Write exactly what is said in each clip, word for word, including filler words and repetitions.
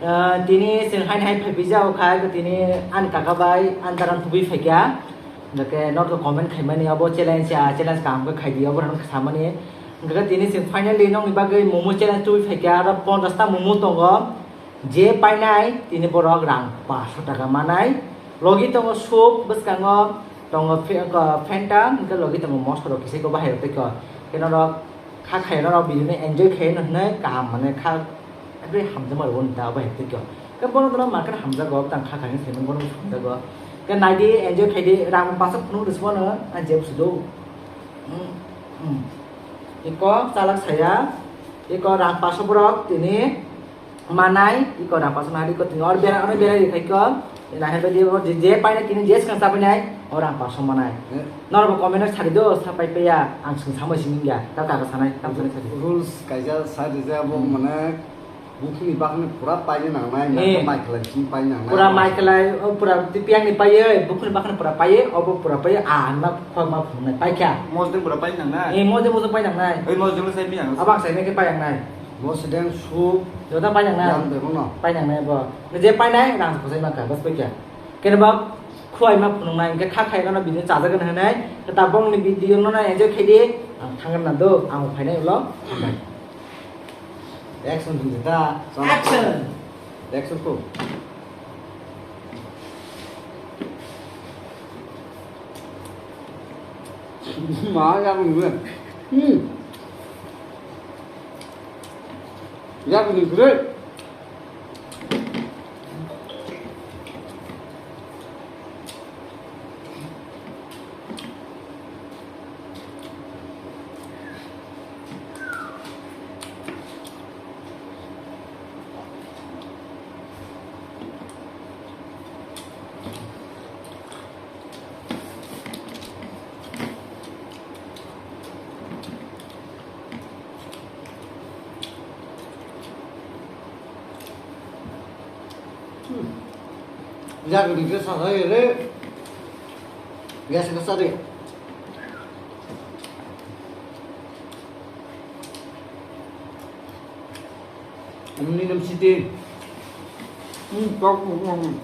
Ah, tini chwng haino hai phaiphijak khai, tini ani kaka bai ani daran tubui phaikha. Hwnkhe norok comment khaimani abo challenge, ah, challenge kaham khe khaidi, abo rok samani. Hwnkhe tini chwng finally nokni bagwi momo challenge tubui phaikha, aro ponchash ta momo tongo. Je painai tini borok rang paanch sho taka manai. Logi tongo soup, bwskango tongo fe-, ko-, Fanta, hwnkhe logi tongo mosla rok kisa ko bahai rok tei ko. Khe norok kha khai norok video no enjoy khai no hwnwi kaham, mane kha ekdam hamjakma rwo nta abo hai tei ko. Khe bono bono market hamjago, tang kha khai no saiman bono hamjago. Khe naidi enjoy khaidi, rang paanch sho phunuk rwsmano ang jeb sudo. Hmm, hmm. Iko chalak saya, iko rang paanch sho borok tini manai, iko rang paanch sho nai, iko tini or bera, or bera ri khai ko. Nahar bai di, o je, je painai tini je swkang chapainai, o rang paanch sho manai. Eh. Norok bo comment o sari do, sa pai paiya, ang swkang samai simi ya, ta ta sanai, tam sanai sari. Rules kaisa sari je abo Hmm. mane buphuni bakhni pura paina nangnai, Eh. Mai khlai simi paina nangnai. Pura mai khlai, o pura tipiang ni paiye, buphuni bakhni pura paiye, obo pura paiye, a, ma, khwa ma phungnai, paikha. Mosdeng pura paina nangnai. Eh, mosdeng mosdeng paina nangnai. Oi, mosdeng sai mi ang. Abang sai mi ke paina nangnai. Mosdeng soup. Jota paina nangnai. Yang de bono. Paina nangnai bo. Je painai, rang ko sai ma ka, bas paikha. Kene ba, khwai ma phunung nai, ke kha khai no video chajagan hanai, ke ta bong ni video no na enjoy khai di, ang thangan na do, ang phainai ulo. Action hwnwi ta. Action. Action ko. Ma ya ko ngue. Hmm. Ya ko ngue. Hmm. Jagni ke sa hai re. Gas ke sa re. Amni nam siti. Hmm, kok, hmm, hmm.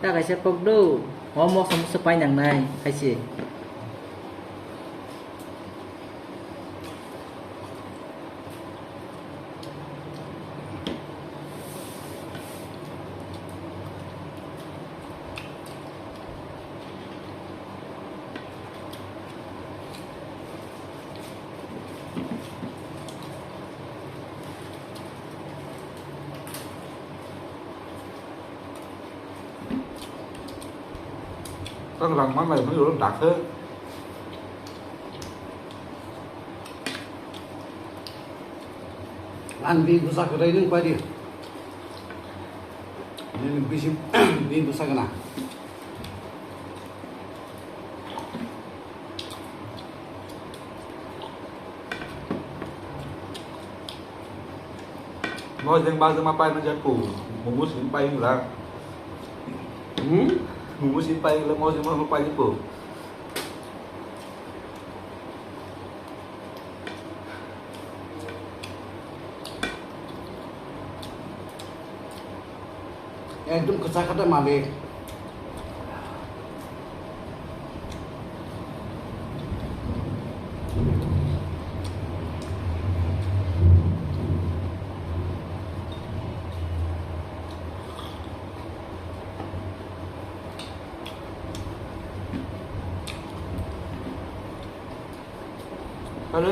Ta kaisa kok do. O moksa moksa painang nai kaise. Tang rang man lai phai ro dak khe. Ang bi bwsa kwrwi nwng pai di. Nini bisi bi bwsa gana. Mojeng bajema pai na jak po. Mumu sin pai la. Hmm? Mumu sin pai la, mojeng ma pai po. Ekdom kwchak kha de malik. Ano,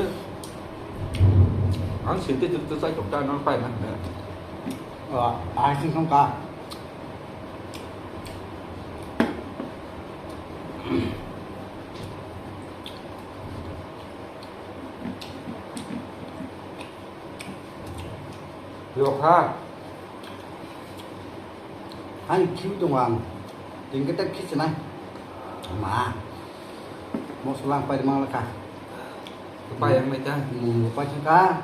ang sinte tuk tuk sai tok ta non pai na. Oh, ai sing song ka. Yok ha. Ani khibi tongo ang. Tingke tak khichi nai. Ma. Mosla ang pai mang ka. Pai ang nai ka. Hmm, pai ka.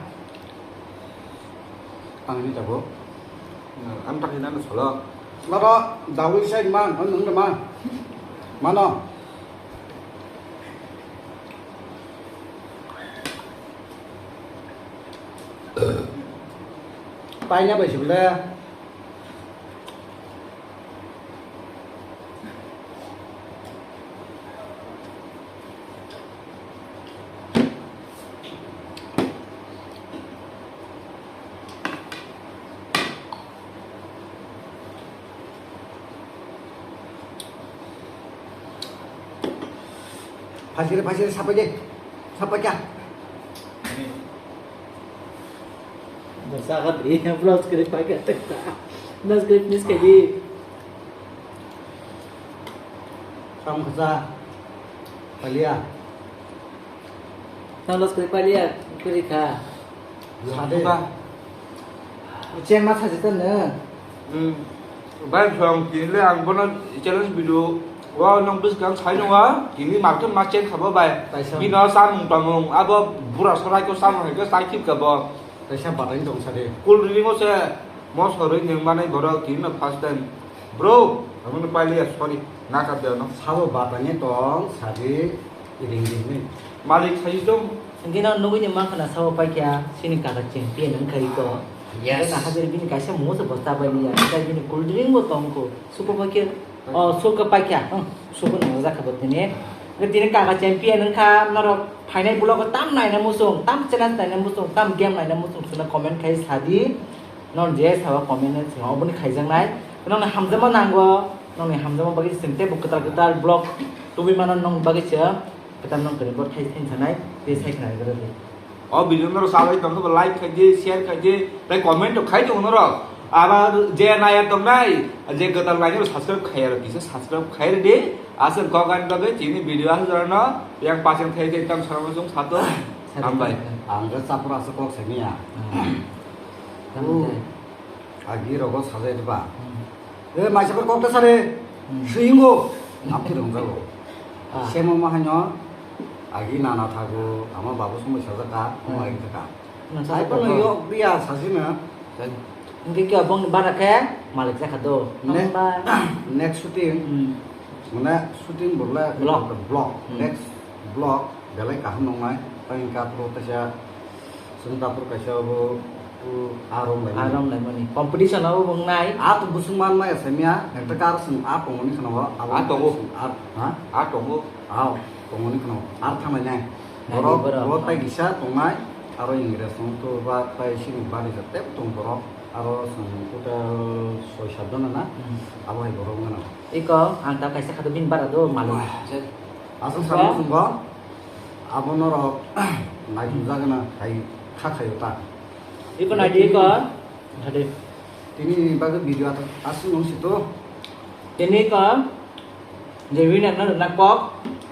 Ang ni tabo. Ang tak ni nang solo. Laro dawi sai man, ang nang man. Mano. Paina bai sibla. Phasire, phasire, sapai de. Sapai kya? Dosa ka dri, plus kre pai kya tekta. Plus kre miss kya di. Sam khasa. Palia. Tang los kri palia kri kha. Sade. Cheng ma saji tan ne. Hmm. Bai song kini le ang bono challenge video. Wa nong bis kang sai nong wa. Kini market ma cheng khabo bai. Kaisa. Bino samung tamung abo bura sorai ko samung hai ko sai khip khabo. Kaisa batang tong sade. Cool drink o se mo soroi neng manai borok kini no first time. Bro, ang no palia sorry. Naka de no. Sabo batang e tong sade. Ring ring ring. Malik sai tong. Hingke no nugui ni mankha na sabo paikha, sini kaka champion wngkha iko. Yes. Hingke na hajari bini kaisa musa bosta bai liya, hingke bini cool drink bo tongko. Suko paikha, oh, suko paikha, hmm, suko nang jakha bo tini. Hingke tini kaka champion wngkha, norok phainai vlog o tam naina musung, tam challenge naina musung, tam game naina musung, suna comment khai sadi. Non je sabo comment no swngo, oboni khaijaknai. Nongni hamjakma nango, nongni hamjakma bagwi chwng teibo kwtal kwtal vlog tubui mano, nong bagwi se kwtal nong kwrwi bo thai thai sanai, tei sai khna rwgwi rwdi. O video norok sabai tongkhe bo like khaidi, share khaidi, tei comment rok khai tongo norok. Aro je naya tongnai, je kwtal nai subscribe khaiya rok kisa subscribe khai rwdi. Aswk kok ani bagwi chini video aswk jorano yang pasang thai thai tam sarang sung sato. Hambai. Ang khe chapra aswk kok simiya. Hmm. Agi rogo sajai diba. Hmm. E maisa kok ta sare. Hmm. Swingo. Aphi rong jago. Ah. Semo mahanyo. Agi nana thago, ama babu sumai sajaka, hmm, ama agi thaka. Nang sajak. Ai kono kok. Yok dia sasina. Hingke khe abong ni bara khe malik jakha do. Ne-, nang ba. Next shooting. Hmm. Mane shooting burla vlog. Vlog. Hmm. Next vlog belai kaham nongnai. Tang hingka pro teisa Sengtapur kaisa bo, bo arom lai mani. Arom lai mani. Competition abo bo wngnai. A to busung man maya semia, hmm, ekta kar sung a tongoni khana bo, abo a tongo. Sung a, ha? A tongo. A tongoni khana bo. Ar thanglai nai. Nai borok, borok, borok tai kisa tongnai, aro Ingres tong to ba tai sini bari ja tep tong borok, aro sung total soi sat jona na, hmm, abo hai borok wngana. Iko, ang ta kaisa khato bini bara do, malu. Wah, je. Aswk iko? Samo sung bo. Abo norok naithok jagana hai kha khayo ta. Iko naidi iko. Hade. Tini ni bagwi video ato aswk nung sito. Tini iko. Je winner no rwna kok.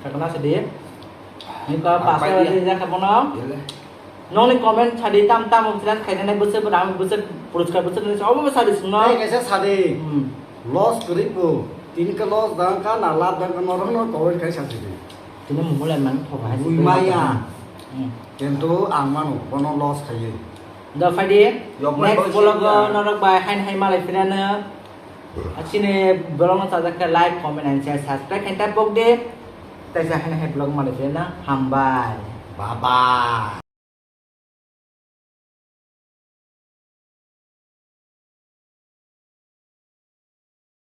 Kakna sidi. Iko paso pai dia. Rwjak kha bono. Yele. Nongni comment sadi tam tam challenge khainai bwswk bo dam bwswk puruskar bwswk nini obo sadi sungno. Tei kaisa sadi. Hmm. Loss kwrwi bo. Tini khe loss dang kha na lab dang kha norok no comment khai sadi. Tini mungulai mang thok hai. Bui maya. Hmm. Kintu ang mano bono loss khaye. Da phaidi. Yok mai next boy vlog o singya. Norok bai hain hai malai phirano. Chini vlog no chajak khe like, comment and share, subscribe khe tap bok de. Taisa hain hai vlog malai phirano. Hambai. Bye bye.